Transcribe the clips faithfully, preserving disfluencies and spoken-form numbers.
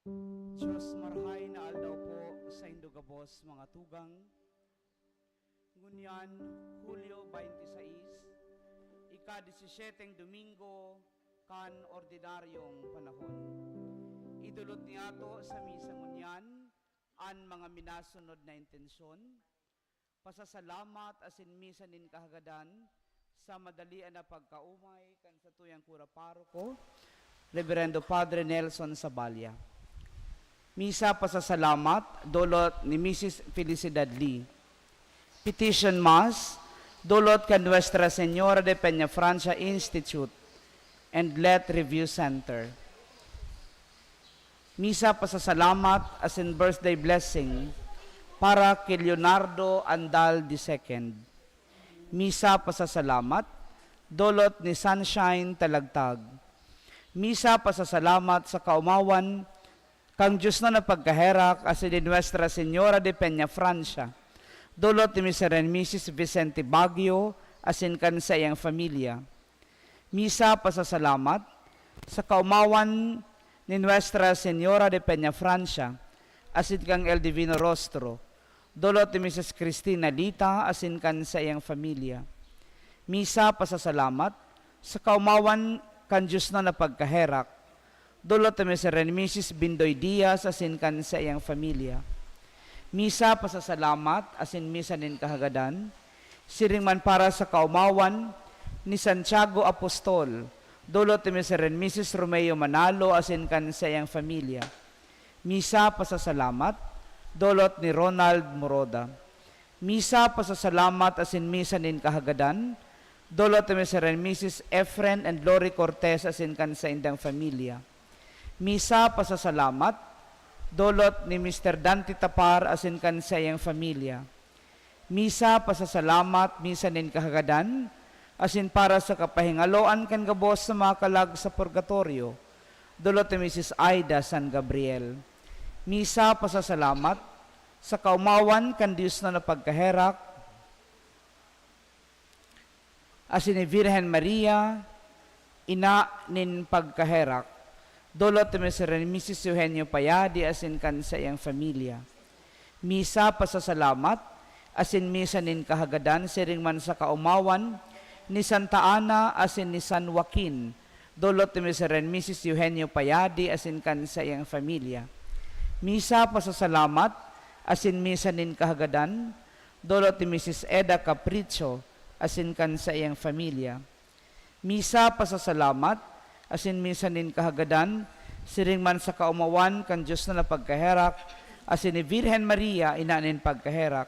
Diyos, marahay na aldaw po saindo gabos, mga tugang. Ngunyan, Hulyo twenty-six, ika-disisiyeteng Domingo kan ordinaryong panahon. Idolot niyato sa misa ngunyan an mga minasunod na intensyon: pasasalamat asin misa nin kahagadan sa madalian na pagkaumay kan satuyang kura paroko, Reverendo Padre Nelson Saballa. Misa pasasalamat, dolot ni Misis Felicidad Lee. Petition Mass, dolot kan Nuestra Señora de Peñafrancia Institute and Let Review Center. Misa pasasalamat asin birthday blessing para ki Leonardo Andal the second. Misa pasasalamat, dolot ni Sunshine Talagtag. Misa pasasalamat sa kaomawan kan Diosnon na pagkaherak asin ni Nuestra Señora de Peñafrancia, dolot ni Mister and Missus Vicente Baguio asin kan saiyang familya. Misa pasasalamat sa kaomawan ni Nuestra Señora de Peñafrancia asin kan El Divino Rostro, dolot ni Misis Cristina Lita asin kan saiyang familya. Misa pasasalamat sa kaomawan kan Diosnon na pagkaherak, dolot ni Mister and Missus Bindoy Diaz asin kan saiyang familya. Misa pasasalamat asin misa nin kahagadan, siring man para sa kaomawan ni Santiago Apostol, dolot ni Mister and Missus Romeo Manalo asin kan saiyang familya. Misa pasasalamat, dolot ni Ronald Moroda. Misa pasasalamat asin misa nin kahagadan, dolot ni Mister and Missus Efren and Lori Cortez asin kan saindang familya. Misa pasasalamat, dolot ni Mister Dante Tapar asin kan saiyang familya. Misa pasasalamat, misa nin kahagadan, asin para sa kapahingaloan kan gabos sa mga kalag sa purgatorio, dolot ni Misis Aida San Gabriel. Misa pasasalamat sa kaomawan kan Diosnon na pagkaherak, asin ni Virgen Maria, ina nin pagkaherak, dolot ni Mister and Missus Eugenio Payadi asin kan saiyang familya. Misa pasasalamat asin misa nin kahagadan siring man sa kaomawan ni Santa Ana asin ni San Joaquin, dolot ni Mister and Missus Eugenio Payadi asin kan saiyang familya. Misa pasasalamat asin misa nin kahagadan, dolot ni Misis Eda Capricho asin kan saiyang familya. Misa pasasalamat asin misa nin kahagadan siring man sa kaomawan kan Diosnon na pagkaherak asin ni Virgen Maria, ina nin pagkaherak,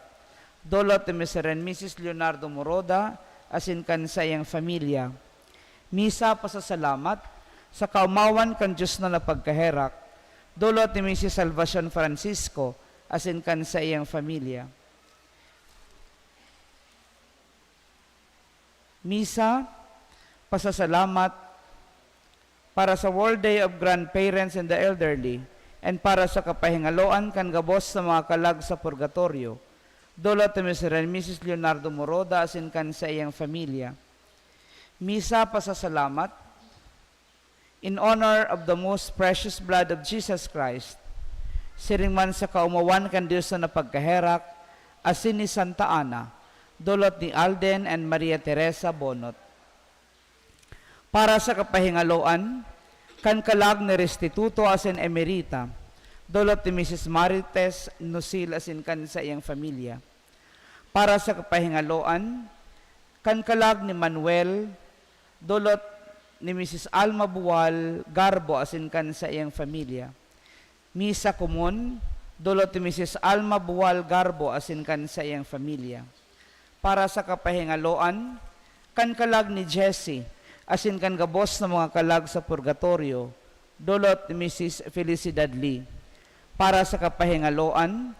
dolot ni Mister and Missus Leonardo Moroda asin kan saiyang familya. Misa pasasalamat sa kaomawan kan Diosnon na pagkaherak, dolot ni Misis Salvacion Francisco asin kan saiyang familya. Misa pasasalamat para sa World Day of Grandparents and the Elderly and para sa kapahingaloan kan gabos sa mga kalag sa purgatorio, dolot ni Mister and Missus Leonardo Moroda asin kan saiyang familya. Misa pasasalamat in honor of the most precious blood of Jesus Christ, siring man sa kaomawan kan Diosnon na pagkaherak asin ni Santa Ana, dolot ni Alden and Maria Teresa Bonot. Para sa kapahingaloan kan kalag ni Restituto asin Emerita, dolot ni Misis Marites Nusil asin kan saiyang familya. Para sa kapahingaloan kan kalag ni Manuel, dolot ni Misis Alma Buwal Garbo asin kan saiyang familya. Misa komon, dolot ni Misis Alma Buwal Garbo asin kan saiyang familya. Para sa kapahingaloan kan kalag ni Jessie asin kan gabos na mga kalag sa purgatorio, dolot ni Misis Felicidad Lee. Para sa kapahingaloan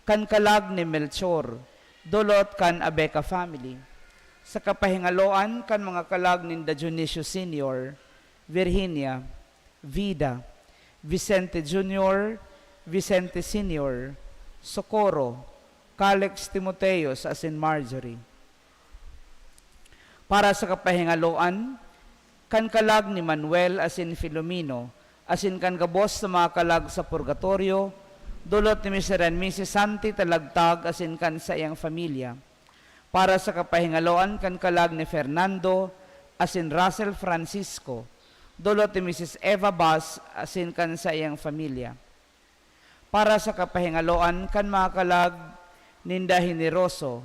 kan kalag ni Melchor, dolot kan Abeca family. Sa kapahingaloan kan mga kalag ninda Dionisio Senior, Virginia, Vida, Vicente Junior, Vicente Senior, Socorro, Calix Timoteos asin Marjorie. Para sa kapahingaloan kan kalag ni Manuel asin Filomeno asin kan gabos na mga kalag sa purgatorio, dulot ni Mister and Missus Santi Talagtag asin kan saiyang pamilya. Para sa kapahingaloan kan kalag ni Fernando asin Russell Francisco, dulot ni Missus Eva Bas asin kan saiyang pamilya. Para sa kapahingaloan kan mga kalag ninda Generoso,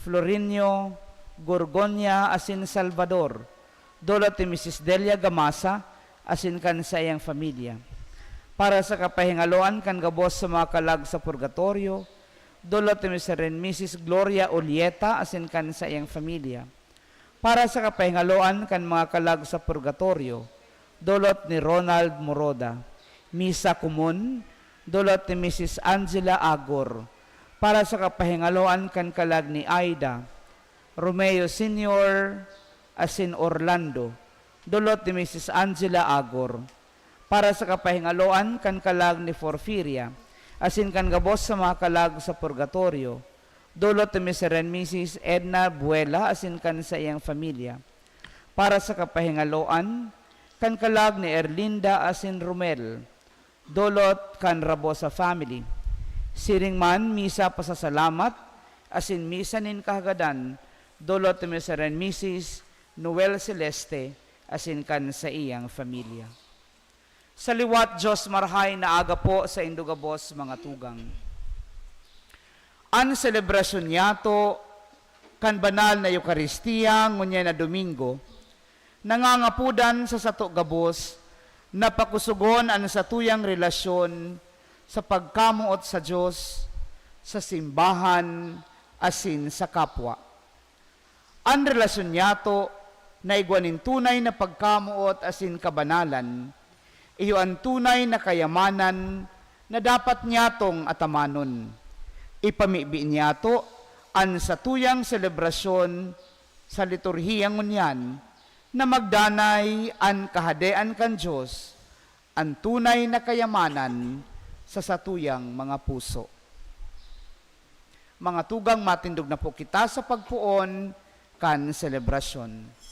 Florinio, Gorgonia asin Salvador, dulot ni Missus Delia Gamasa asin kan saiyang pamilya. Para sa kapahingaloan kan gabos sa mga kalag sa purgatorio, dulot ni Mister and Missus Gloria Ulieta asin kan saiyang pamilya. Para sa kapahingaloan kan mga kalag sa purgatorio, dulot ni Ronald Moroda. Misa komon, dulot ni Missus Angela Agor. Para sa kapahingaloan kan kalag ni Aida, Romeo Senior asin Orlando, dulot ni Missus Angela Agor. Para sa kapahingaloan kan kalag ni Porfiria asin kan gabos sa mga kalag sa purgatorio, dulot ni Mister and Missus Edna Buela asin kan saiyang pamilya. Para sa kapahingaloan kan kalag ni Erlinda asin Romel, dulot kan Rabosa family. Siring man, misa pasasalamat asin misa nin kahagadan, dulot ni Mister and Missus Noel Celeste asin kan saiyang pamilya. Sa liwat, Dios marahay na aga po saindo gabos, mga tugang. An selebrasyon niyato kan banal na Eukaristia ngunyan na Domingo, nangangapodan sa sato gabos na pakusogon an satuyang relasyon sa pagkamoot sa Dios, sa simbahan, asin sa kapwa. An relasyon niyato na igwa nin tunay na pagkamoot asin kabanalan, iyo an tunay na kayamanan na dapat niyatong atamanon. Ipamibi niyato an satuyang selebrasyon sa liturhiya ngunyan na magdanay an Kahadean kan Dios, an tunay na kayamanan sa satuyang mga puso. Mga tugang, matindog na po kita sa pagpoon kan selebrasyon.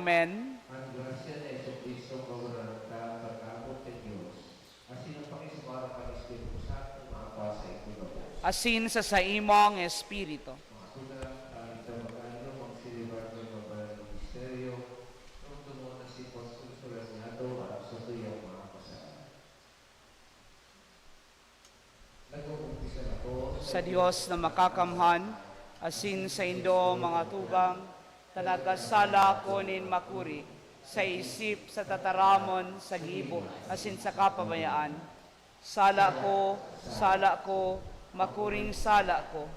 Amen. An grasya ni Jesu-Cristong Kagurangnan ta, an pagkaabot kan Dios, asin an pakisumara kan Espiritu Santo, maapa saindo gabos. Asin sa saimong espiritu. Mga tugang, talit na magkano, magselebrar kan mabanal na misteryo, tungtungod na si Pastor Solas niyato, para sa tuyang mga kasalanan. Nag-uumpisa na po Sa Dios na makakamhan, asin saindo, mga tugang, ta nagkasala ako nin makuri, sa isip, sa tataramon, sa gibo, asin sa kapabayaan. Sala ko, sala ko, makuring sala ko.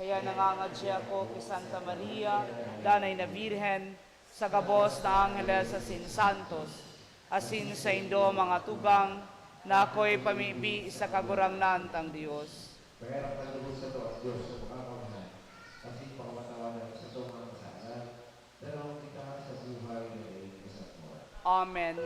Kaya nangangadya ako ki Santa Maria, Danay na Birhen, sa gabos na angheles asin santos, asin saindo, mga tugang, na ako'y pamibi sa Kagurangnan tang Dios. Pagherang kan lubos sato an Dios na makakamhan, asin pakapatawadan sato mga kasalanan, daraon kita sa buhay na daing kasagmuan. Amen.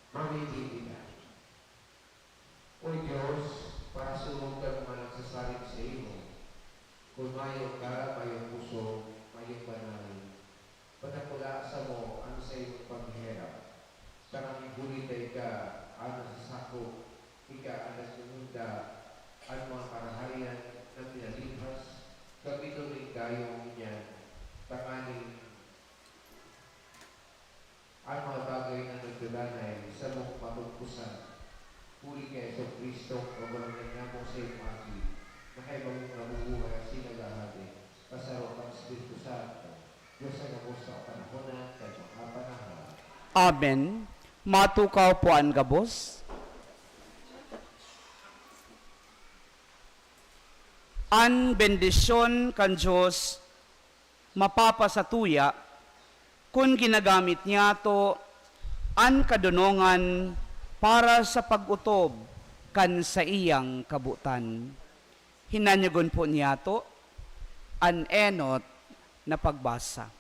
Mamibi kita. O Dios, parasunod kan mga nagsasarig saimo, kun mayo ka, mayong pusog, mayong panalin, padakula samo an saimong pagheherak, tanganing huli ta ika an nasasakop, ika an nagmumunda an mga karaharian na pinalinhas, gamiton nin gayong ngunyan, tanganing an mga bagay na nagdadanay samong mapagpusan, huli ki Jesu-Cristo, Kagurangnan nyamo sa iyong Aki, na kaiba mong nabubuhay asin naghahade, Pasaro kan Espiritu Santo, Dios sa gabos na panahon kan mga panahon. Amen. Matukaw po an gabos. An bendisyon kan Dios mapapasatuya kun ginagamit niyato an kadonongan para sa pag-otob kan saiyang kabotan. Hinanyogon po niyato an enot na pagbasa.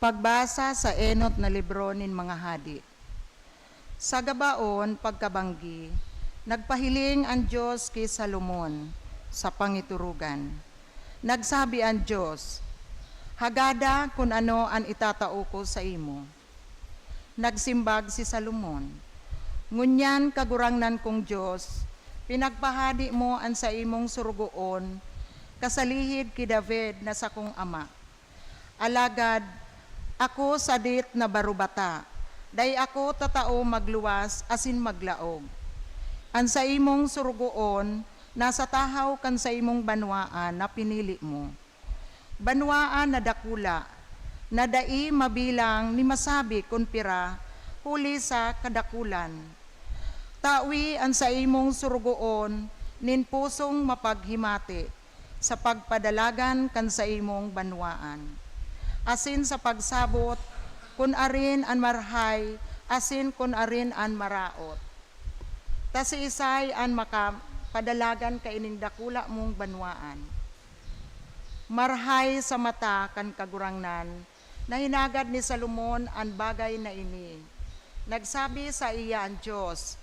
Pagbasa sa enot na libro nin mga hadi. Sa gabaon, pagkabanggi, nagpahiling an Dios ki Salomon sa pangiturugan. Nagsabi an Dios, "Hagada kun ano an itatao ko saimo." Nagsimbag si Salomon, "Ngunyan, Kagurangnan kong Dios, pinagpahadi mo an saimong sorogoon kasalihid ki David na sakong ama. Alagad ako sadit na barobata, dai ako tatao magluwas asin maglaog. An saimong sorogoon nasa tahaw kan saimong banwaan na pinili mo, banwaan na dakula, na dai mabilang ni masabi kun pira huli sa kadakulan. Tawi an saimong sorogoon nin pusong mapaghimati sa pagpadalagan kan saimong banwaan, asin sa pagsabot kun arin an marhay asin kun arin an maraot. Ta siisay an makapadalagan kaining dakula mong banwaan?" Marhay sa mata kan Kagurangnan na hinagad ni Salomon an bagay na ini. Nagsabi saiya an Dios,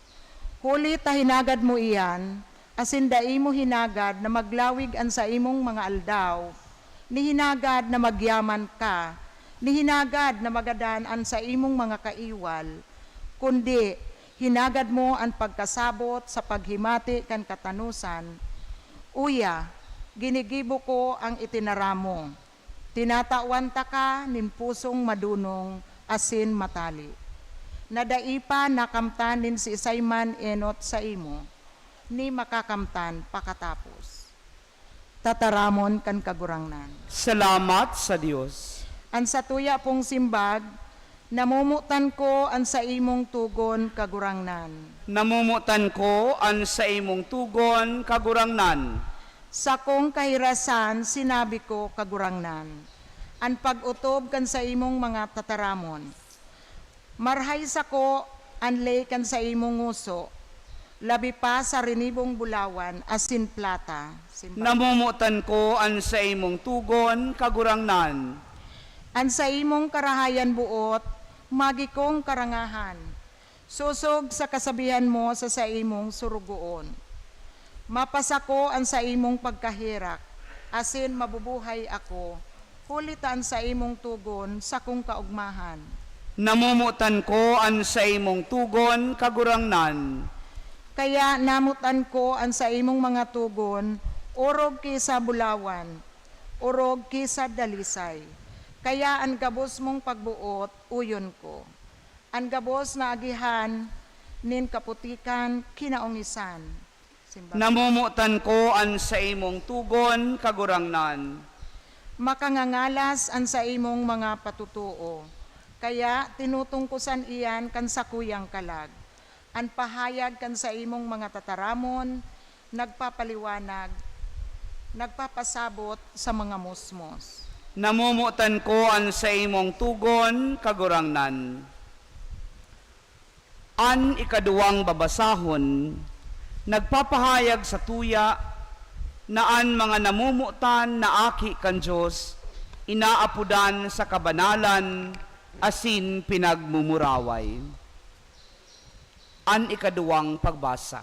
"Huli ta hinagad mo iyan, asin dai mo hinagad na maglawig an saimong mga aldaw, ni hinagad na magyaman ka, ni hinagad na magadan an saimong mga kaiwal, kundi hinagad mo an pagkasabot sa paghimati kan katanosan, uya, ginigibo ko an itinaram mo. Tinatawan taka nin pusong madonong asin matali, na dai pa nakamtan nin siisay man enot saimo, ni makakamtan pakatapos." Tataramon kan Kagurangnan. Salamat sa Dios. An satuya pong simbag, "Namomotan ko an saimong togon, Kagurangnan." Namomotan ko an saimong togon, Kagurangnan. Sakong kahirasan sinabi ko, Kagurangnan, an pag-otob kan saimong mga tataramon. Marhay sako an ley kan saimong ngoso, labi pa sa rinibong bulawan asin plata. Simbag. Namomotan ko an saimong togon, Kagurangnan. An saimong karahayan boot, magikong karangahan, sosog sa kasabihan mo sa saimong sorogoon. Mapasako an saimong pagkaherak, asin mabubuhay ako, huli ta an saimong togon sakong kaogmahan. Namomotan ko an saimong togon, Kagurangnan. Kaya namotan ko an saimong mga togon, orog ki sa bulawan, orog ki sa dalisay. Kaya an gabos mong pagboot, uyon ko. An gabos na agihan nin kaputikan, kinaongisan. Simbag. Namomotan ko an saimong togon, Kagurangnan. Makangangalas an saimong mga patotoo, kaya tinutungkosan iyan kan sakuyang kalag. An pahayag kan saimong mga tataramon nagpapaliwanag, nagpapasabot sa mga musmos. Namomotan ko an saimong togon, Kagurangnan. An ikaduwang babasahon nagpapahayag satuya na an mga namomotan na aki kan Dios inaapodan sa kabanalan asin pinagmumuraway. An ikaduwang pagbasa.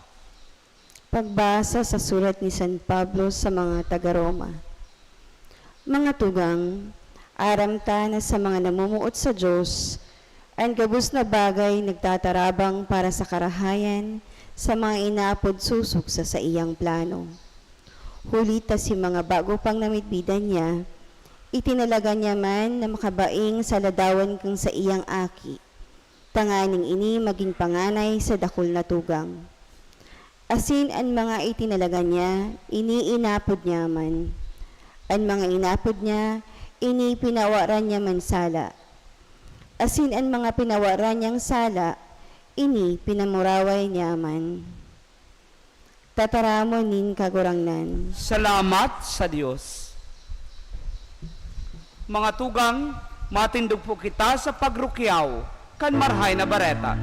Pagbasa sa surat ni San Pablo sa mga taga-Roma. Mga tugang, aram ta na sa mga namumuot sa Dios, an gabos na bagay nagtatarabang para sa karahayan sa mga inaapod sosog sa saiyang plano. Huli ta si mga bago pang namidbidan niya, itinalaga niya man na makabaing sa ladawan kan saiyang Aki. tanganing ini magin panganay sa dakul na tugang. Asin an mga itinalaga niya, ini inapod niya man. An mga inapod niya, ini pinawaran niya man sala. Asin an mga pinawaran niyang sala, ini pinamuraway niya man. Tataramon nin Kagurangnan. Salamat sa Dios. Mga tugang, matindog po kita sa pagrukyaw kan Marahay na Bareta.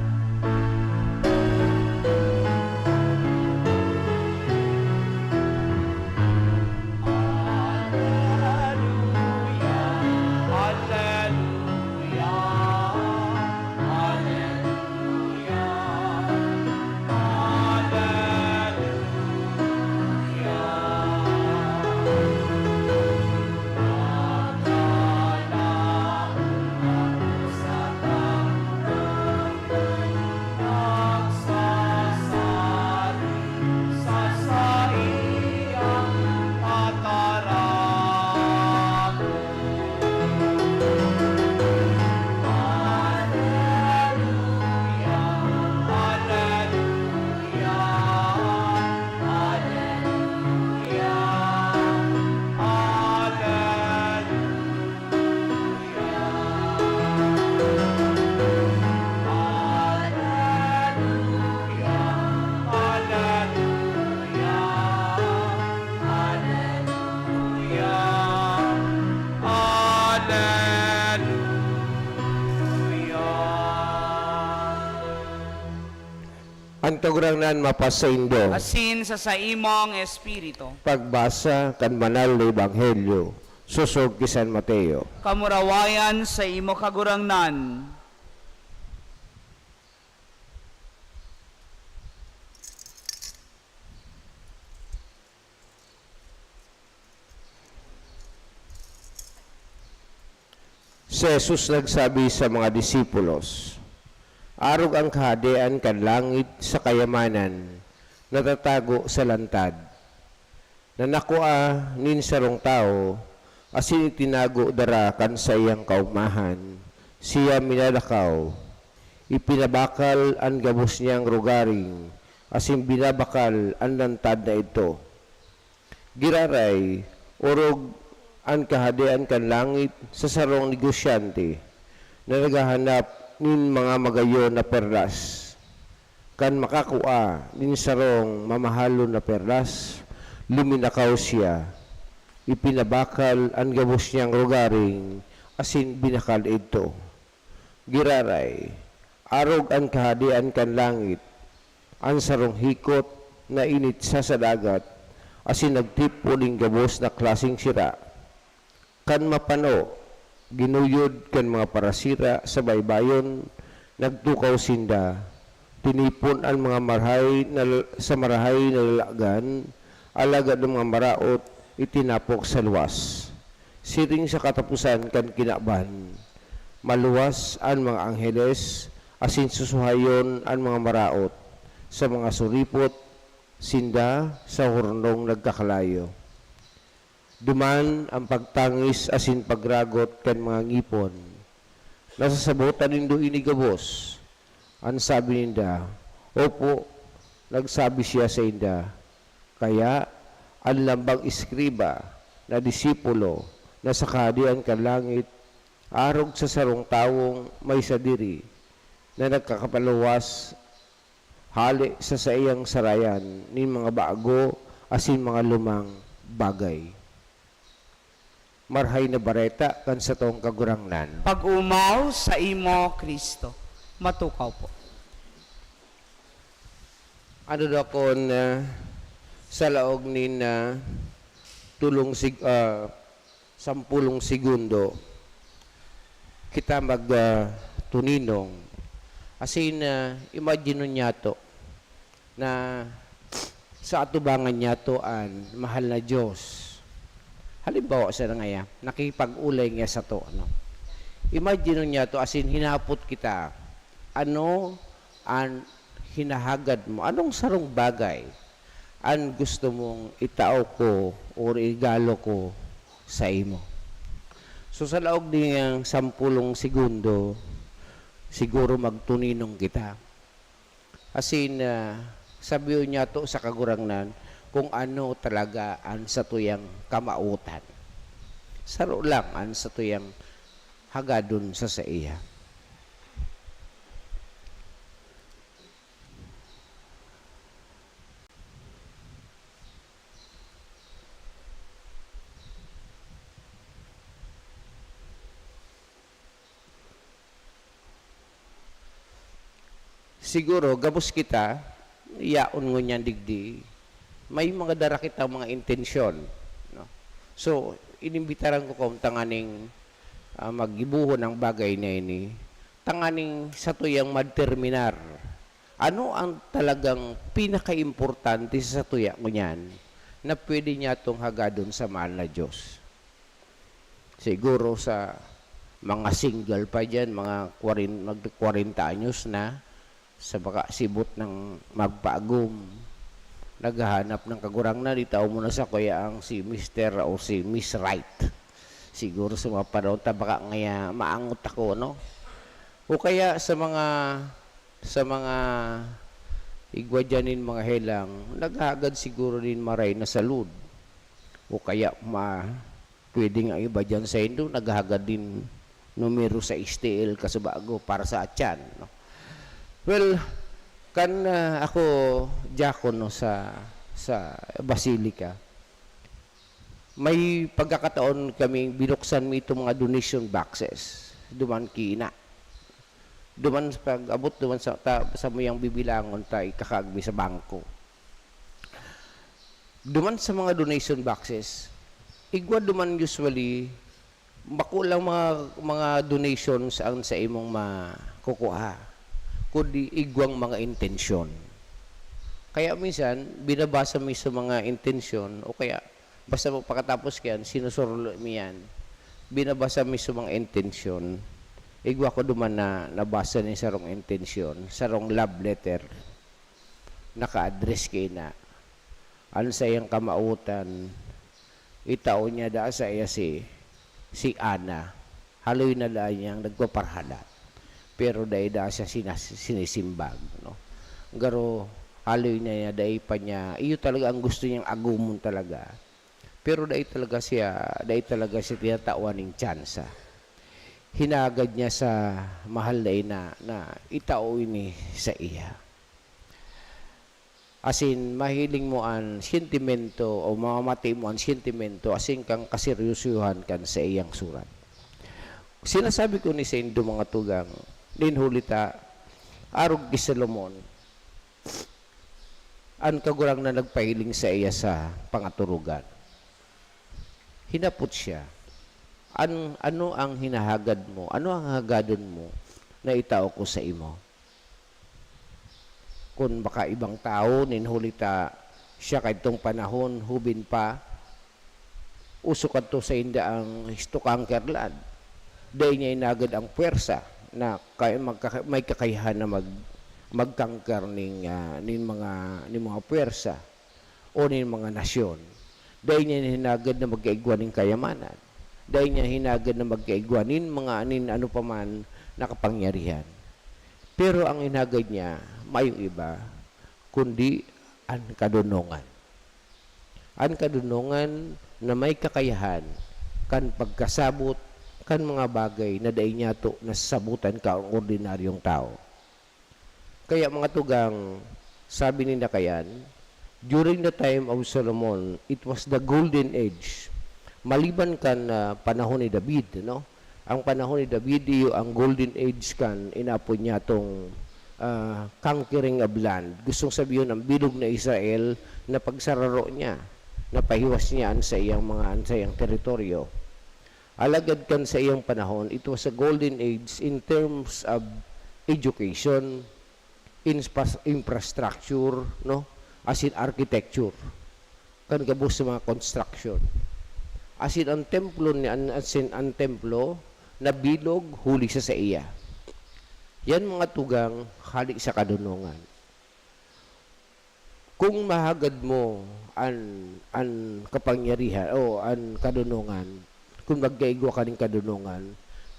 An Kagurangnan mapasaindo. Asin sa saimong espiritu. Pagbasa kan Banal na Ebanghelyo sosog ki San Mateo. Kamurawayan sa imo, Kagurangnan. Si Jesus nagsabi sa mga disipulos, "Arog an Kahadean kan langit sa kayamanan na tatago sa lantad, na nakua nin sarong tawo asin itinago dara kan saiyang kaogmahan. Siya minalakaw, ipinabakal an gabos niyang rogaring asin binabakal an lantad na idto." Giraray, orog an Kahadean kan langit sa sarong negosyante na naghahanap nin mga magayon na perlas. Kan makakua nin sarong mamahalon na perlas, luminakaw siya, ipinabakal an gabos niyang rogaring asin binakal idto. Giraray, arog an Kahadean kan langit, an sarong hikot na initsa sa dagat asin nagtipon nin gabos na klaseng sira. Kan mapano, ginuyod kan mga parasira sa baybayon, nagtukaw sinda, tinipon an mga marahay na, sa marahay na lalagan, alagad an mga maraot itinapok sa luwas. Siring sa kataposan kan kinaban, maluwas an mga angheles asin susuhayon an mga maraot sa mga suripot sinda sa hornong nagkakalayo. Duman an pagtangis asin pagragot kan mga ngipon. Nasasabotan nindo ini gabos? An sabi ninda, "Opo," nagsabi siya sainda. Kaya an lambang eskriba na disipulo na sa Kahadean kan langit, arog sa sarong tawong may sadiri na nagkakapaluwas hale sa saiyang sarayan nin mga bago asin mga lumang bagay. Marahay na Bareta kan satong Kagurangnan. Pag-omaw sa imo, Cristo. Matukaw po. Ano daw kun, ah, sa laog nin, ah, tulong sig-, ah, sampulong segundo, kita mag, ah, tuninong. Asin, ah, imagine niyato na sa atubangan niyato an mahal na Dios. Halimbawa sana ngaya, nakipag-olay ngaya sato, no? Imagine niyato, asin hinapot kita, ano an hinahagad mo? Anong sarong bagay an gusto mong itao ko o regalo ko saimo? So, sa laog niyang sampulong segundo, siguro magtuninong kita. Asin, ah, sabihon niyato sa Kagurangnan kung ano talaga an satuyang kamawotan. Saro lang an satuyang hagadon sa saiya. Siguro, gabos kita, yaon ngunyan digdi, may mga dara kitang mga intensyon, no? So, inimbitaran ko kamo tanganing, ah, maggibohon ang bagay na ini, tanganing satuyang madeterminar ano ang talagang pinakaimportante sa satuya ngunyan na pwede niyatong hagadon sa mahal na Diyos. Siguro sa mga single pa diyan, mga kwarin-, mag-kwarenta anyos na, sa baka sibot ng magpaagom, naghahanap ng kagurangnan, itao mo na sa kuya ang si Mister o si Miss Right. Siguro sa mga panahon ta, baka ngaya maangot ako, no? O kaya sa mga, sa mga igwa diyan nin mga helang, naghahagad siguro nin maray na salud. O kaya ma-, pwede nga iba diyan sa Indo, naghahagad nin numero sa S T L kasubago para sa atyan, no? Well, kan, ah, ako diakono sa, sa Basilica, may pagkakataon kami binuksan mi itong mga donation boxes. Duman ki ina. Duman pag-abot, duman sa, ta, samuyang bibilangon ta, ikakaag mi sa bangko. Duman sa mga donation boxes, igwa duman usually, bako lang mga, mga donations ang sa imong makukuha, kundi igwang mga intensyon. Kaya minsan, binabasa mi sa mga intensyon, o kaya, basta mo, pakatapos kayan, sinusurlo mi yan. Binabasa mi sa mga intensyon. Igwa ko duman na nabasa ni sarong intensyon, sarong love letter, naka-address kay na. An saiyang kamawotan, itao niya daa saiya si, si Ana. Haloy na daa niyang nagpaparhalat. Pero dai daa siya sinas-, sinisimbag, no? Garo, haloy na niya, dai pa niya, iyo talaga ang gusto niyang agumon talaga. Pero dai talaga siya, dai talaga siya tinatawan ning tsansa. Hinagad niya sa mahal na ina na itao ini saiya. Asin mahiling mo an sentimento o mamati mo an sentimento asin kang kaseryosohan kan saiyang surat. Sinasabi ko ni saindo, mga tugang, nin huli ta, arog ki Solomon, an Kagurangnan nagpahiling saiya sa pangaturugan. Hinapot siya, "An-, ano ang hinahagad mo? Ano ang hagadon mo na itao ko saimo?" Kun baka ibang tawo, nin huli ta siya kadtong panahon, hubin pa, uso kadto sainda ang to conquer land. Dai niya hinagad ang pwersa na kay-, magkaka-, may kakayahan na mag-, mag-conquer ning, ah, ning mga, ning mga pwersa o nin mga nasyon. Dai niya hinagad na magkaigwa nin kayamanan. Dai niya hinagad na magkaigwa nin mga, nin ano pa man na kapangyarihan. Pero ang hinagad niya, mayong iba, kundi an kadonongan. An kadonongan na may kakayahan kan pagkasabot kan mga bagay na dai niyato nasasabotan kan ordinaryong tawo. Kaya, mga tugang, sabi ninda kayan, "During the time of Solomon, it was the golden age." Maliban kan, ah, panahon ni David, no? Ang panahon ni David, iyo ang golden age kan inapod niyatong, ah, conquering of land. Gustong sabihon, ang bilog na Israel napagsararo niya, napahiwas niya an saiyang mga, an saiyang teritoryo. Alagad kan saiyang panahon, it was a golden age in terms of education, inspas-, infrastructure, no? As in architecture. Kan gabos sa mga construction. As in, ang templo ni, an, as in, ang templo nabilog huli sa saiya. Yan, mga tugang, hali sa kadonongan. Kung mahagad mo an, an kapangyarihan o an kadonongan, kung magkaigwa ka nin kadonongan,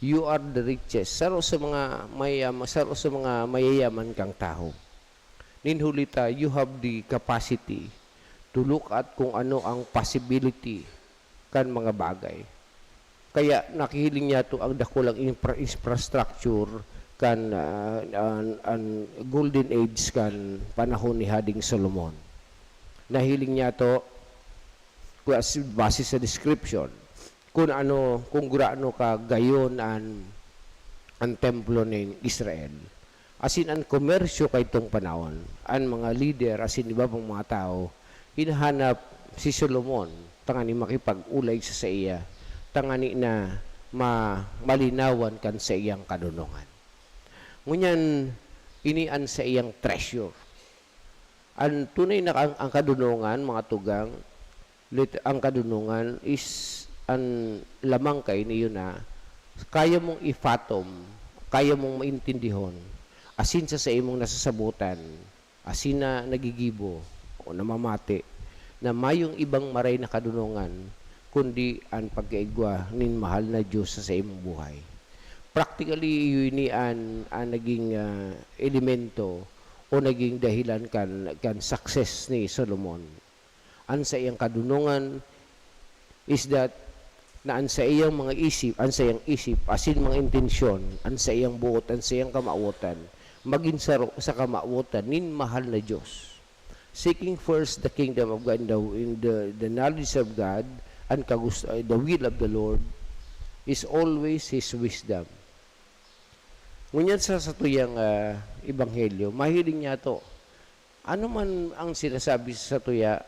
You are the richest. Saro sa mga mayam-, saro sa mga mayayaman kang tawo. Nin huli ta, you have the capacity to look at kung ano ang possibility kan mga bagay. Kaya nakihiling niyato ang dakulang infra-, infrastructure kan, ah, an, an golden age kan panahon ni Hading Solomon. Nahiling niyato, base sa description, kun ano, kun gurano ka gayon an, an templo nin Israel. Asin an komersyo kaidtong panahon, an mga lider asin iba pang mga tawo, hinahanap si Solomon tangani makipag-olay sa saiya, tangani na ma-, malinawan kan saiyang kadonongan. Ngunyan, ini an saiyang treasure. An tunay na ang, ang kadonongan, mga tugang, lit-, ang kadonongan is an lamang kaini, yun na kaya mong i-fathom, kaya mong maintindihon, asin sa saimong nasasabotan, asin na nagigibo o namamati, na mayong ibang maray na kadonongan, kundi an pagkaigwa nin mahal na Dios sa saimong buhay. Practically, iyo ini an, an naging, ah, elemento o naging dahilan kan, kan success ni Solomon. An saiyang kadonongan is that na an saiyang mga isip, an saiyang isip, asin mga intensyon, an saiyang buot, an saiyang kamawotan, magin saro sa kamawotan nin mahal na Dios. Seeking first the kingdom of God and the, in the, the knowledge of God and kagus-, uh, the will of the Lord is always His wisdom. Ngunyan sa satuyang, ah, ebanghelyo, mahiling niyato, ano man ang sinasabi sa satuya,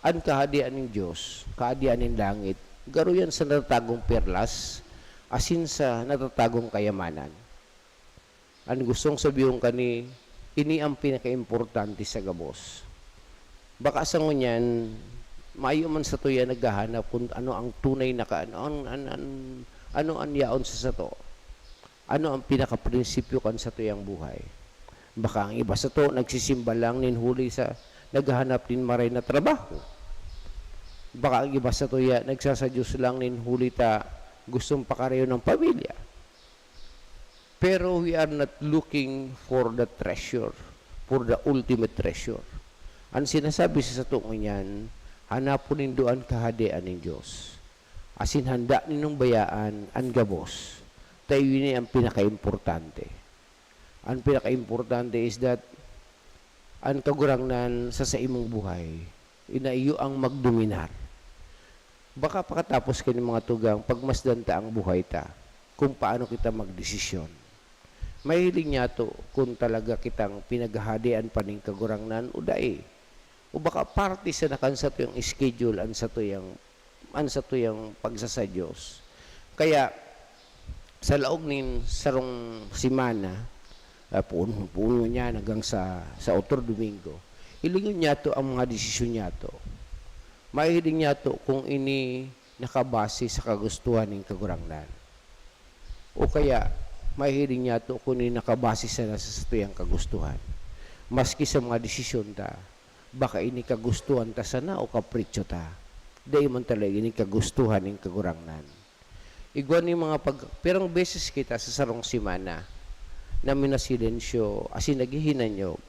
an Kahadean nin Dios, Kahadean nin langit, garo yan sa natatagong perlas, asin sa natatagong kayamanan. An gustong sabihon kani, ini an pinakaimportante sa gabos. Baka sa ngunyan, mayo man satuya naghahanap kun ano ang tunay na ka-, ano an, an, an, ano an yaon sa sato. Ano ang pinakaprinsipyo kan satuyang buhay? Baka ang iba sato nagsisimba lang nin huli sa naghahanap nin maray na trabaho. Baka ang iba satuya nagsasadyos lang nin huli ta gustong pakarayon ang pamilya. Pero we are not looking for the treasure, for the ultimate treasure. An sinasabi sa sato ngunyan, hanapon nindo an Kahadean nin Dios. Asin handa nindong bayaan an gabos, ta iyo ini an pinakaimportante. An pinakaimportante is that an Kagurangnan sa saimong buhay, na iyo ang magdominar. Baka pakatapos kani mga tugang, pagmasdan ta ang buhay ta, kung paano kita magdesisyon. Mahiling niyato kun talaga kitang pinaghahadean pa nin Kagurangnan o dai. O baka parte sana kan satuyang schedule an satuyang, an satuyang pagsasadyos. Kaya, sa laog nin sarong semana, ah, poon, poon ngunyan hanggang sa, sa otro Domingo, hilingon niyato ang mga desisyon niyato. Mahihiling niyato kung ini nakabase sa kagustuhan nin Kagurangnan. O kaya, mahihiling niyato kung ini nakabase sana sa satuyang kagustuhan. Maski sa mga desisyon ta, baka ini kagustuhan ta sana o kapritsyo ta. Dai man talaga ini kagustuhan nin Kagurangnan. Igwa nin mga pag-, pirang beses kita sa sarong semana na minasilensyo asin naghihinanyog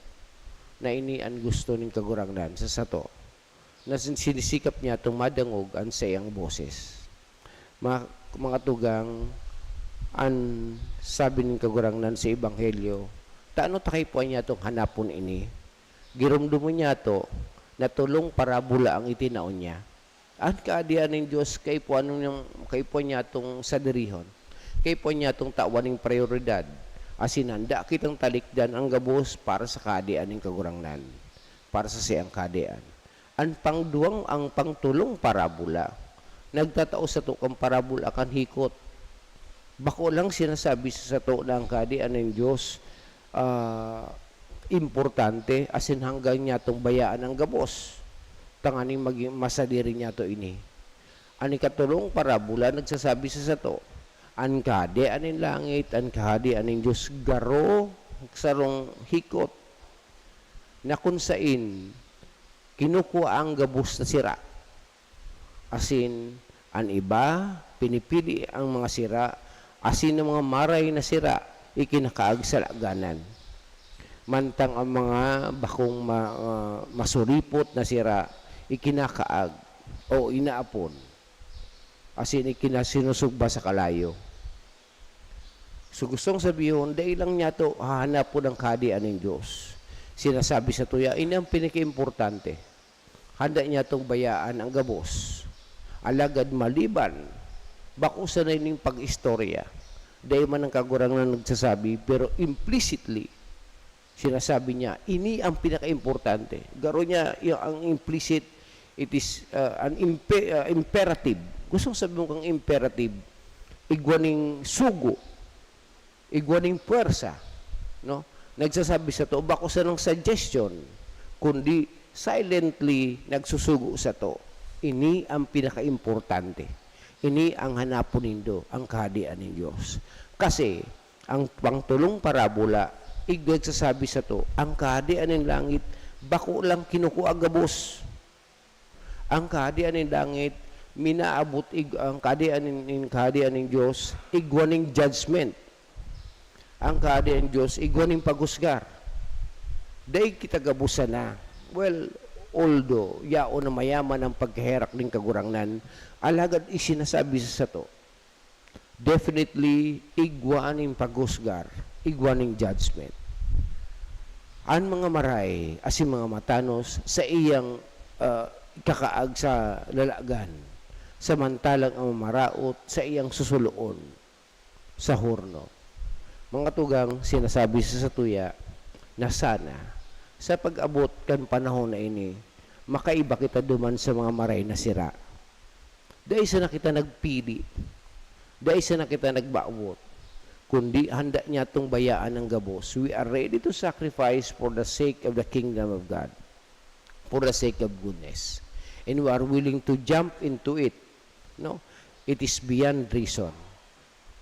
na ini an gusto nin Kagurangnan sa sato, na sin-, sinisikap niyatong madangog an saiyang boses. Ma-, mga tugang, an sabi nin Kagurangnan sa Ebanghelyo, tano ta kaipuhan niyatong hanapon ini? Giromdomon niyato na tolong parabola ang itinao niya. An Kahadean nin Dios kaipuhan niyang, kaipuhan niyatong sadirihon. Kaipuhan niyatong tawan nin prayoridad. Asin handa kitang talikdan an gabos para sa Kahadean nin Kagurangnan, para sa saiyang Kahadean. An pangduwang, ang pangtolong parabola, nagtatao sato kan parabola kan hikot. Bako lang sinasabi sa sato na ang Kahadean nin Dios, ah, importante, asin hanggang niyatong bayaan an gabos, tanganing magin masadiri niyato ini. An ikatolong parabola nagsasabi sa sato, an Kahadean nin langit, an Kahadean nin Dios garo sarong hikot na kun sain kinukua an gabos na sira. Asin an iba, pinipili an mga sira asin an mga maray na sira ikinakaag sa laganan. Mantang an mga bakong ma-, ah, masuripot na sira ikinakaag o inaapon, asin ikinasinusugba sa kalayo. So, gustong sabihon, dai lang niyato hahanapon an Kahadean nin Dios. Sinasabi satuya, ini an pinakaimportante. Handa niyatong bayaan an gabos. Alagad maliban, bako sana ining pag-istorya. Dai man an Kagurangnan nagsasabi, pero implicitly, sinasabi niya, ini an pinakaimportante. Garo niya, yung, ang implicit, it is, uh, an impe-, uh, imperative. Gustong sabihin kang imperative, igwa ning sugo, igwa ning puwersa, no? Nagsasabi sato, bako sanang suggestion, kundi silently nagsusugo sato. Ini ang pinakaimportante. Ini ang hanapon nindo, ang Kahadean nin Dios. Kasi, ang pangtulong parabola, ig-, nagsasabi sato, ang Kahadean nin langit, bako lang kinukua gabos. Ang Kahadean nin langit, minaabot ig-, ang Kahadean nin, nin Kahadean nin Dios, igwa nin judgment. Ang Kahadean nin Dios, igwa nin paghusgar. Dai kita gabos sana. Well, although, yaon na mayaman ang pagkaherak nin Kagurangnan, alagad isinasabi sa sato, definitely, igwa nin paghusgar, igwa nin judgment. An mga maray asin mga matanos saiyang, ah, kakaag sa lalagan, samantalang an mamaraot saiyang susuloon sa horno. Mga tugang, sinasabi sa satuya na sana, sa pag-abot kan panahon na ini, makaiba kita duman sa mga maray na sira. Dai sana kita nagpili. Dai sana kita nagbawot. Kundi handa niyatong bayaan an gabos. We are ready to sacrifice for the sake of the kingdom of God, for the sake of goodness. And we are willing to jump into it. No? It is beyond reason.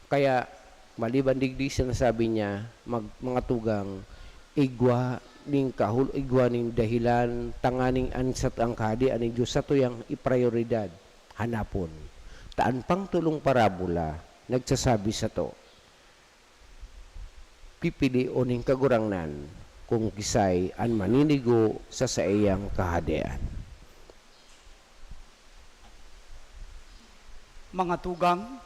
Kaya, maliban digdi, sinasabi niya, mag-, mga tugang, igwa nin kahul-, igwa nin dahilan tanganing an sat-, ang Kahadean nin Dios satuyang iprayoridad, hanapon. Ta an pangtulong parabola nagsasabi sato, pipilion nin Kagurangnan kung kisay an maninigo sa saiyang Kahadean. Mga tugang,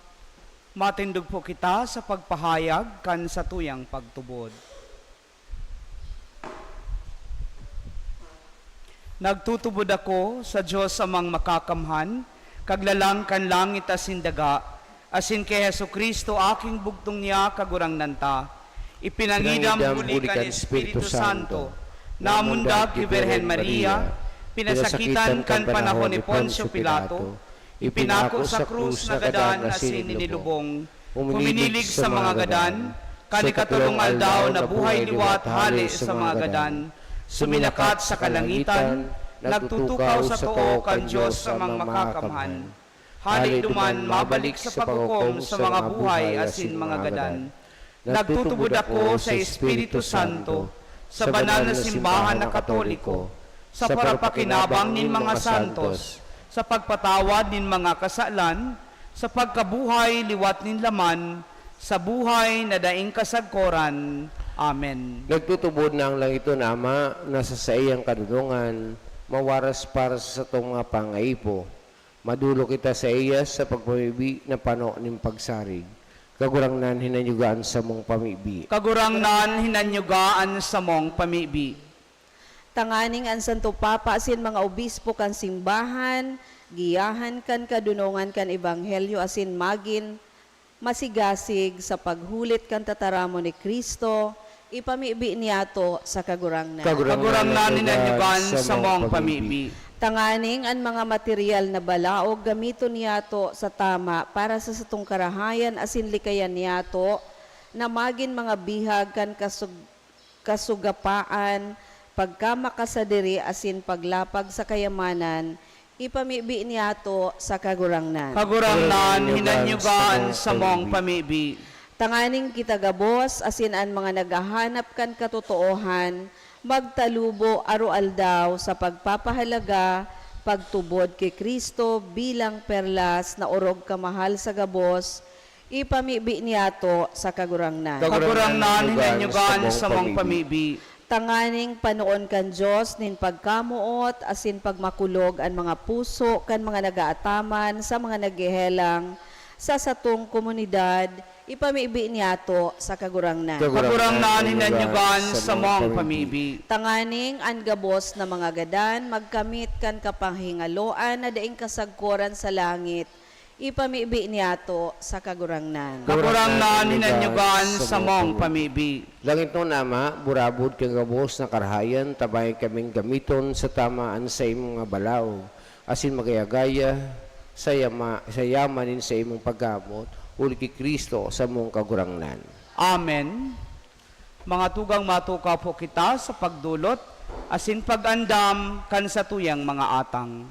matindog po kita sa pagpahayag kan satuyang pagtubod. Nagtutubod ako sa Dios Amang Makakamhan, Kaglalang kan langit asin daga, asin ki Jesu-Cristo, aking bugtong niya, Kagurangnan ta. Ipinangidam huli kan Espiritu Santo, namundag ki Birhen Maria, pinasakitan kan panahon ni Poncio Pilato, ipinako sa krus, nagadan asin inilubong, huminilig sa mga gadan, kan ikatolong aldaw nabuhay liwat hale sa mga gadan, suminakat sa kalangitan, nagtutukaw sa too kan Dios Amang Makakamhan. Hale duman mabalik sa paghukom sa mga buhay asin mga gadan. Nagtutubod ako sa Espiritu Santo, sa banal na simbahan na Katoliko, sa parapakinabang nin mga santos, sa pagpatawad nin mga kasalan, sa pagkabuhay liwat nin laman, sa buhay na daing kasagkoran. Amen. Nagtutubod na ang langiton na Ama na sa saiyang kadodongan mawaras para sa satong mga pangaipo. Madolok kita saiya sa pagpamibi na pano nin pagsarig. Kagurangnan, hinanyuga an samong pamibi. Kagurangnan, hinanyuga an samong pamibi. Tanganing an Santo Papa asin mga obispo kan simbahan, giyahan kan kadonongan kan ebanghelyo asin magin masigasig sa paghulit kan tataramon ni Cristo, ipamibi niyato sa Kagurangnan. Kagurangnan, hinanyugan samong pamibi. Tanganing an mga material na balaog gamiton niyato sa tama para sa satong karahayan asin likayan niyato na magin mga bihag kan kasug-, kasugapaan, pagkamakasadiri asin paglapag sa kayamanan, ipamibi niyato sa Kagurangnan. Kagurangnan, hinanyuga an samong pamibi. Tanganing kita gabos asin an mga naghahanap kan katotoohan magtalubo aroaldaw sa pagpapahalaga, pagtubod ki Cristo bilang perlas na orog kamahal sa gabos, Ipamibi niyato sa Kagurangnan. Kagurangnan, hinanyugan samong pamibi. Tanganing panoon kan Dios nin pagkamoot asin pagmakulog an mga puso kan mga nagaataman sa mga naghehelang sa satong komunidad, ipamibi niyato sa Kagurangnan. Kagurangnan, hinanyugan samong pamibi. Tanganing an gabos na mga gadan magkamit kan kapanghingaloan na daing kasagkoran sa langit, ipamibi niyato sa Kagurangnan. Kagurangnan, hinanyugan samong pamibi. Langitnon Ama, burabod kan gabos na karahayan, tabangi kaming gamiton sa tama an saimong mga balaog, asin magaya-gaya sa yama-, sa yaman nin saimong pagkamoot, huli ki Cristo, samong Kagurangnan. Amen. Mga tugang, matukaw po kita sa pagdolot asin pag-andam kan satuyang mga atang.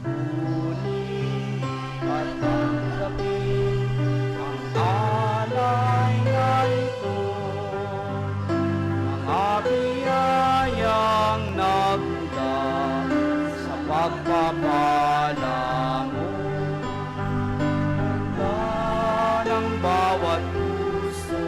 Huli at tanggapin ang alay na ito, mga biyayang nagmula sa pagpapala mo. Ganda ng bawat puso.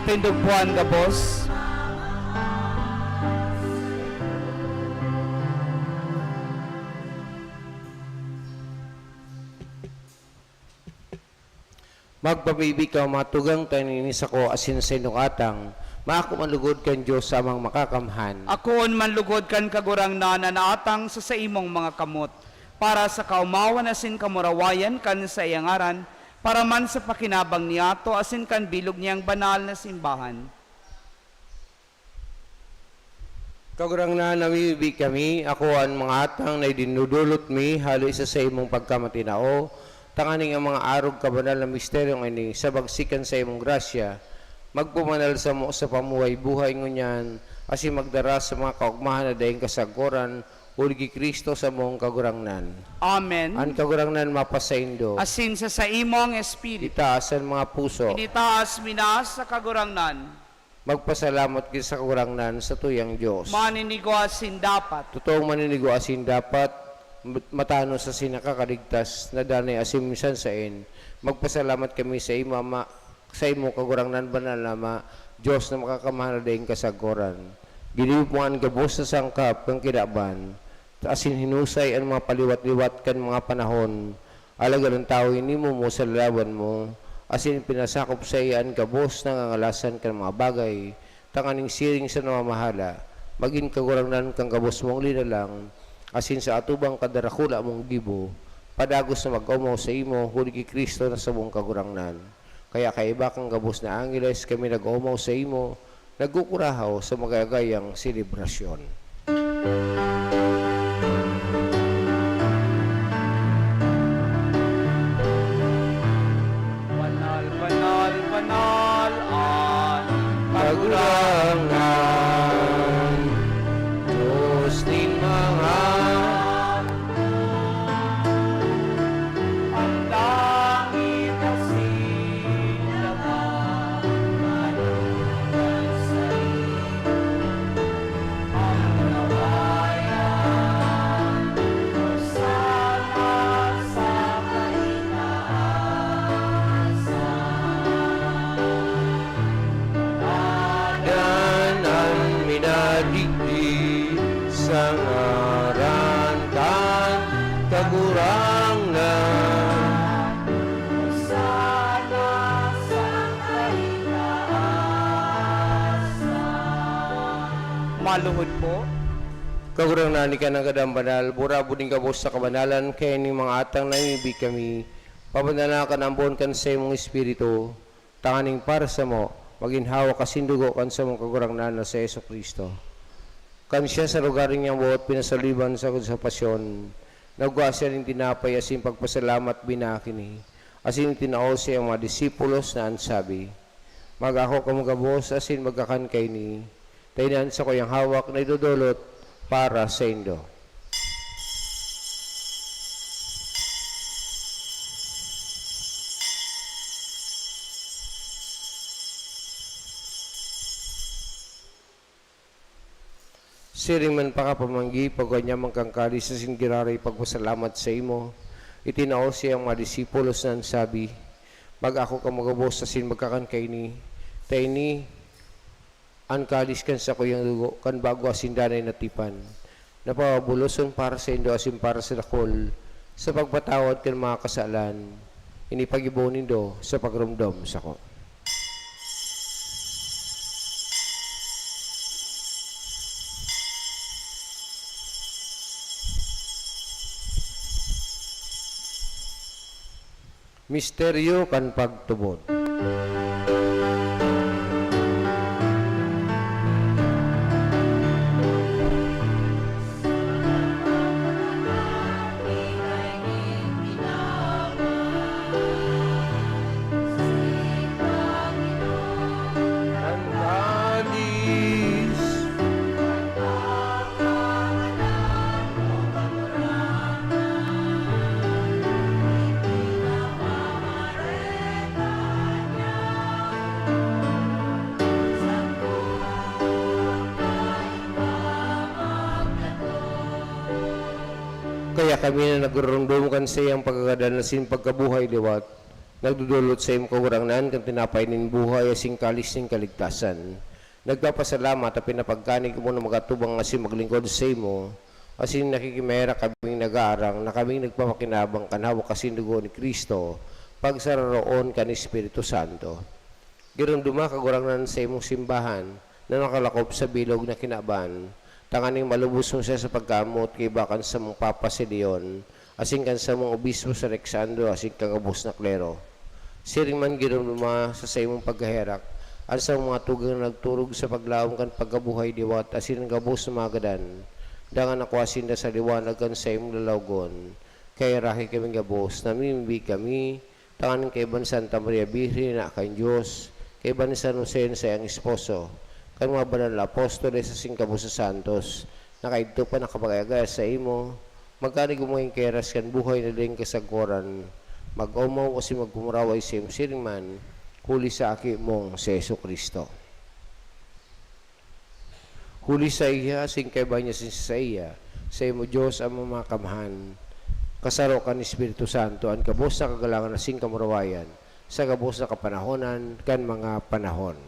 Tindog po an gabos. Magpamibi ka, matugang ta ini sako asin sa inong atang, maako man lugod kan Dios sa Amang Makakamhan. Akoon man lugod kan Kagurangnan an atang sa saimong mga kamot, para sa kaomawan asin kamurawayan kan saiyang ngaran, para man sa pakinabang niyato asin kan bilog niyang banal na simbahan. Kagurangnan, namimibi kami, ako an mga atang na idinudulot mi hale sa saimong pagkamatinao, tanganing ang mga arog kabanal na misteryong ini, sa bagsik kan saimong grasya, magpabanal samo sa pamuhay-buhay ngunyan, asin magdara sa mga kaogmahan na daing kasagkoran, huli ki Cristo samong Kagurangnan. Amen. An Kagurangnan mapasaindo. Asin sa saimong espiritu. Itaas an mga puso. Initaas mi na sa Kagurangnan. Magpasalamat kita sa Kagurangnan, satuyang Dios. Maninigo asin dapat. Totoong maninigo asin dapat, mat-, matanos asin nakakaligtas, na danay asin minsan saen. Magpasalamat kami sa imo, Ama, sa imo, Kagurangnan, Banal na Ama, Dios na makakamhan na daing kasagkoran. Ginibo mo an gabos na sangkap kan kinaban, asin hinusay an mga paliwat-liwat kan mga panahon. Alagad an tawo ini momo sa lalawan mo, asin pinasakop saiya an gabos na ngangalasan kan mga bagay, tanganing siring sa namamahala, magin kagurangnan kan gabos mong linalang, asin sa atubang kan darakula mong gibo, padagos na mag-omaw saimo, huli ki Cristo na samong Kagurangnan. Kaya kaiba kan gabos na angeles, kami nag-omaw saimo, nagkukurahaw sa magagayang selebrasyon. Banal, banal, banal an Kagurangnan, Dios nin mga Ang langit asin daga, manood kan saimo. Ang kawayan, Hosana sa kaitaasan. Ngadan an minadigdi sa ngaran kan Kagurangnan. Hosana sa kaitaasan. Maluhod po. Kagurangnan, ika nanggad an banal, burabod nin gabos sa kabanalan, kaya nin mga atang namibi kami, pabanalakan an boon kan saimong Espiritu, tanganing para samo, magin hawak asin dugo kan samong Kagurangnan na si Jesu-Cristo. Kan siya sa lugar ninyang boot pinasaliban sagkod sa pasyon, nagwa siya nin tinapay asin pagpasalamat, binakini, asin itinao sa iyang mga disipulos na an sabi, "Mag-ako kamo gabos asin magkakan kaini, ta ini an sakuyang hawak na idodolot para saindo." Siring man pakapamanggi, pagwa niya man kan kalis asin giraray pagpasalamat saimo, itinao saiyang mga disipulos na an sabi, "Mag-ako kamo gabos asin magkakan kaini, ta ini an kalis kan sakuyang dugo kan bago asin danay na tipan, na pababuloson para saindo asin para sa dakul sa pagpatawad kan mga kasalan. Ini pag-ibo nindo sa pagromdom sako." Misteryo kan pagtubod. An kalis. Kaya kami na nagruromdom kan saiyang pagkagadan asin pagkabuhay liwat, Nagdodolot saimo, Kagurangnan, kan tinapay nin buhay asin kalis nin kaligtasan. Nagpapasalamat ta pinapagkanig kamo na mag-atubang asin maglingkod saimo, asin nakikimaherak kaming nag-aarang na kaming nagpapakinabang kan hawak asin dugo ni Cristo, pagsararoon kan Espiritu Santo. Giromdoma, Kagurangnan, sa imong simbahan na nakalakop sa bilog na kinaban, tanganing malubos mo siya sa pagkamoot kaiba kan samong Papa si Leon, asin kan samong Obispo si Alexandro, asin kan gabos na klero. Siring man, giromdoma sa saimong pagkaherak an samong mga tugang na nagturog sa paglaom kan pagkabuhay liwat asin an gabos na mga gadan. Dangan nakua sinda sa liwanag kan saimong lalawogon. Kaya rahay kaming gabos, namimibi kami, tanganing kaiba ni Santa Maria Birhen na ina kan Dios, kaiba ni San Jose na saiyang esposo, kan mga banal na apostoles asin gabos na santos, na kaidto pa nakapag-agaya saimo, magkaigwa magin keras kan buhay na daing kasagkoran, mag-omaw asin magkumuraway saimo siring man, huli sa Aki mong si Jesu-Cristo. Huli saiya, asin kaiba niya, asin saiya, saimo, Dios Ama Makakamhan, kasaro kan Espiritu Santo, an gabos na kagalangan asin kamurawayan, sa gabos na kapanahonan kan mga panahon.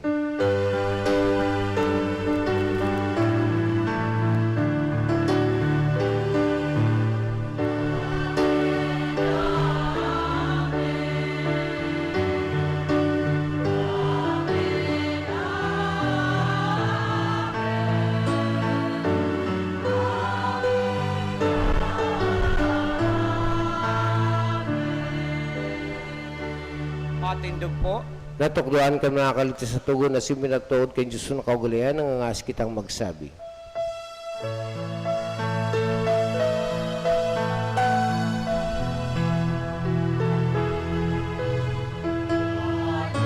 Matindog po. Natukdoan kan mga kaligtas sa Togon asin pinagtuod kan Dios na kaugalean, nangangahas kitang magsabi.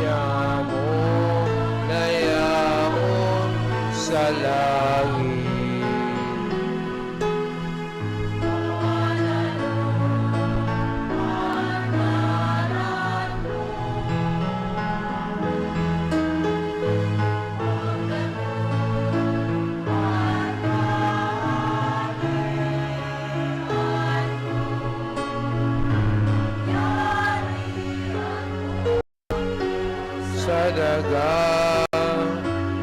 Nyamo na yaon sa langit. Sa daga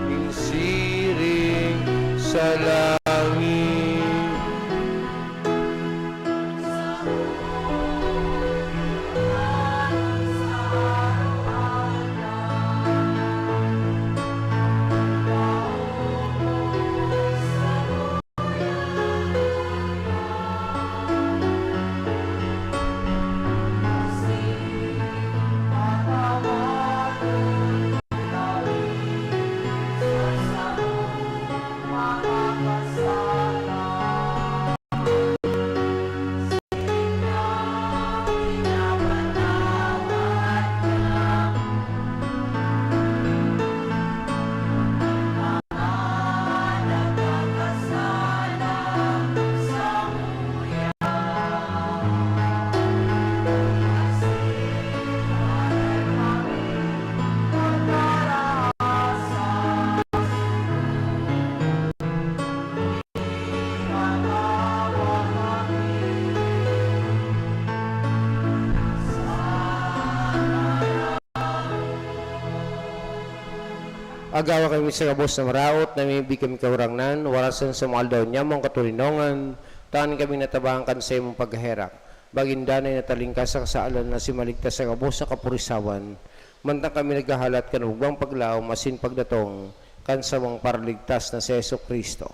nin siring sa langit. Agawa kami sa gabos na maraot, namimibi kami, Kagurangnan, warasan sa mga aldaw niyamong katoninongan, tanganing kami natabangan kan saimong pagkaherak. Magin danay na talingkas sa kasalan na si maligtas sa gabos na kapurisawan, mantang kami naghahalat kan hugbang paglaom asin pagdatong kan samong Paraligtas na si Jesu-Cristo.